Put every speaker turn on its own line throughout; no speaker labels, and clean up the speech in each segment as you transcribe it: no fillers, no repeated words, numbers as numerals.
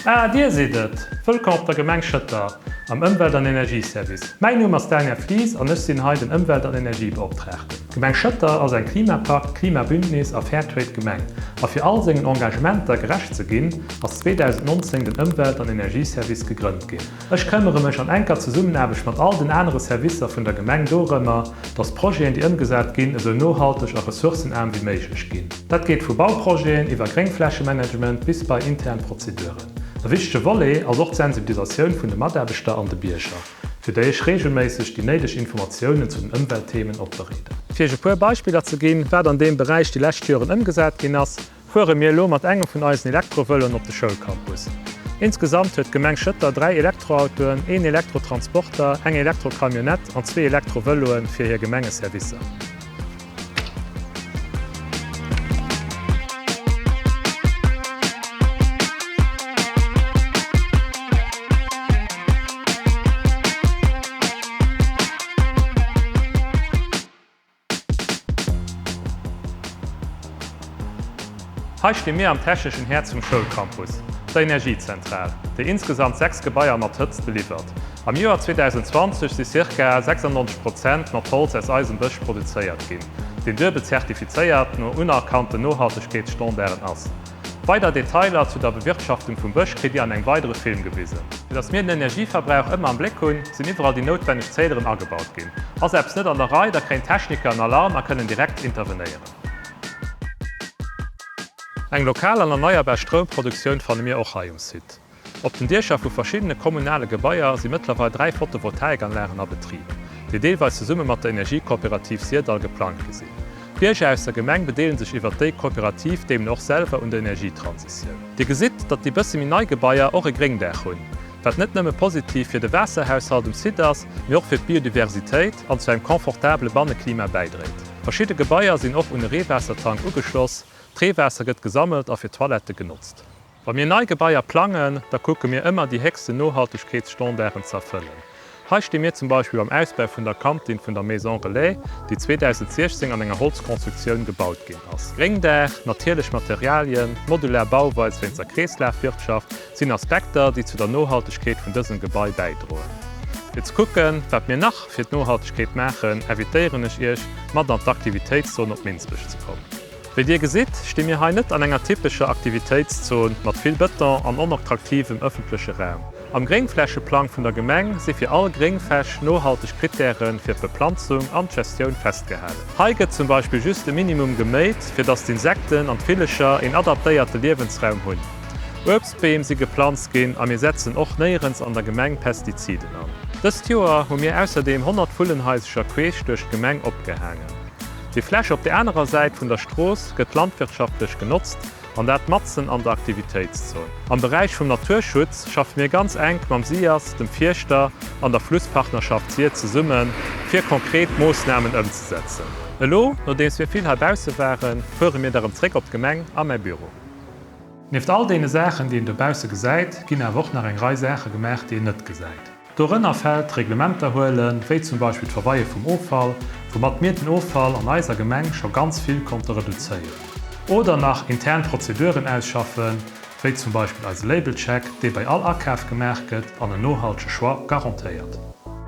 Ah, Dir sidd et! Wëllkomm op der Gemeng Schëtter, am Ëmwelt an Energieservice. Mäin Numm ass Daniel Flies an ech sinn hei den Ëmwelt an Energiebeoptraagten. D'Gemeng Schëtter ass eng Klimapakt, Klimabündnis a Fairtrade Gemeng. A fir all sengen Engagementer gerecht ze ginn, ass 2019 den Ëmwelt an Energieservice gegrënnt ginn. Ech këmmere mech an enker Zesummenaarbecht mat all den anere Servicer vun der Gemeng dorëmmer, dass d'Projeten, déi ëmgesat ginn, esou nohalteg a ressourcenaarm wéi méiglech ginn. Dat geet vu Bauprojeten iwwer Gréngflächemanagement bis bei intern Prozeduren. E wichtege Volet ass och d'Sensibilisatioun vun de Mataarbechter an de Bierger, fir déi ech reegelméisseg déi néideg Informatiounen zu den Ëmweltthemen opbereeden. Fir Iech e puer Beispiller ze ginn, wat an deem Beräich déi lescht Joren ëmgesat ginn ass, Fuere mir elo mat engem vun eisen Elektrovëloen op de Schoulcampus. Insgesamt huet d'Gemeng Schëtter 3 Elektroautoen, een Elektrotransporter, eng Elektrocamionnette an zwee Elektrovëloe fir hir Gemengeservicer. Hei sti mir am techneschen Häerz vum Schoulcampus, der Energiezentral, déi insgesamt 6 Gebaier mat Hëtzt beliwwert. Am Joer 2020 si circa 96 Prozent mat Holz aus eisem Bësch produzéiert ginn, deen duebel zertifizéiert no unerkannten Nohaltegkeetsstandarden ass. Weider Detailer zu der Bewirtschaftung vum Bësch kritt Dir an engem weidere Film gewisen. Fir dass mir den Energieverbrauch ëmmer am Bléck hunn, sinn iwwerall déi noutwenneg Zähleren agebaut ginn. Ass eppes net an der Rei, da kréien d'Techniker en Alarm a kënnen direkt intervenéieren. Eng lokal an erneierbar Stroumproduktioun fanne mir och hei um Site. Op den Diecher vu verschiddene kommunale Gebaier si mëttlerweil 3 Photovoltaikanlagen a Betrib, déi deelweis zesumme mat der Energiekooperativ Syrdall geplangt gi sinn. D'Bierger aus der Gemeng bedeelen sech iwwert déi Kooperativ deemno och selwer un der Energietransitioun. Dir gesitt, datt déi bësse méi nei Gebaier och e Gréngdaach hunn, wat net nëmme positiv fir de Waasserhaushalt um Site ass, mee och fir d'Biodiversitéit an zu engem confortabele Banneklima bäidréit. Verschidde Gebaier sinn och un e Reewaassertank ugeschloss. D'Reewaasser gëtt gesammelt a fir Toilette genotzt. Wa mir nei Gebaier plangen, da kucke mir ëmmer déi héchsten Nohaltegkeetsstandarden ze erfëllen. Hei sti mir zum Beispill beim Ausbau vun der Kantin vun der Maison Relais, déi 2016 an enger Holzkonstruktioun gebaut ginn ass. Gréngdaach, natierlech Materialien, modular Bauweis wéinst der Kreeslafwirtschaft sinn Aspekter, déi zu der Nohaltegkeet vun dësem Gebai bäidroen. Fir ze kucken, wat mir nach fir d'Nohaltegkeet maachen, invitéieren ech Iech, mat an d'Aktivitéitszon op Minsbech ze kommen. Wéi Dir gesitt, sti mir hei net an enger typescher Aktivitéitszon mat vill Bëton an onattraktivem ëffentleche Raum. Am Gréngflächeplang vun der Gemeng si fir all Gréngfäch nohalteg Krittäre fir d'Beplanzung an d'Gestioun festgehalen. Hei gëtt zum Beispill just e Minimum geméit, fir datt d'Insekten an d'Villecher een adaptéierte Liewensraum hunn. Uebstbeem si geplanzt ginn a mir setzen och néierens an der Gemeng Pestiziden an. Dëst Joer hu mir ausserdeem 100 Vullenhaisecher queesch duerch d'Gemeng opgehaangen. Déi Fläch op der anerer Säit vun der Strooss gëtt landwirtschaftlech genotzt, an dat matzen an der Aktivitéitszon. Am Beräich vum Naturschutz schaffe mir ganz enk mam SIAS, dem Fierschter an der Flusspartnerschaft Sir zesummen, fir konkret Moossnamen ëmzesetzen. Elo, nodeems mir vill heibausse waren, fuere mir da rëm zréck op d'Gemeng a mäi Büro. Nieft all deene Saachen, déi een dobausse gesäit, ginn awer och nach eng Rei Saache gemaach, déi een net gesäit. Dorënner fält Reglementer huelen, wéi zum Beispill d'Verweie vum Offall, woumat mir den Offall an eiser Gemeng scho ganz vill konnte reduzéieren. Oder nach intern Prozeduren ausschaffen, wéi zum Beispill eise Labelcheck, dee bei all Akaf gemaach gëtt an en nohaltege Choix garantéiert.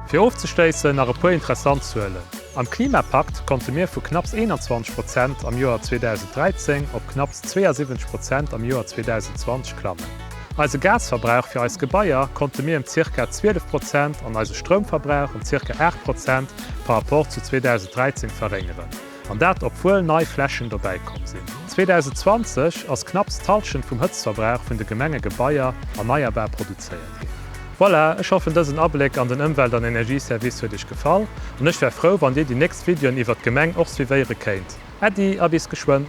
Fir ofzeschléissen nach e puer interessant Zuelen, Am Klimapakt konnte mir vu knapps 21 Prozent am Joer 2013 op knapps 72 Prozent am Joer 2020 klammen. Eise Gasverbrauch fir eis Gebaier konnte mir ëm zirka 12 Prozent an eise Stroumverbrauch ëm zirka 8 Prozent par rapport zu 2013 verréngeren, an dat obwuel nei Flächen dobäi komm sinn. 2020 ass knapps d'Hallschent vum Hëtztverbrauch vun de Gemengegebaier erneierbar produzéiert ginn. Voilà, ech hoffen dësen Abléck an den Ëmwelt an Energieservice huet Iech gefall an ech wär frou wann Dir déi nächst Videoen iwwert d'Gemeng och suivéiere kéint. Äddi a bis geschwënn!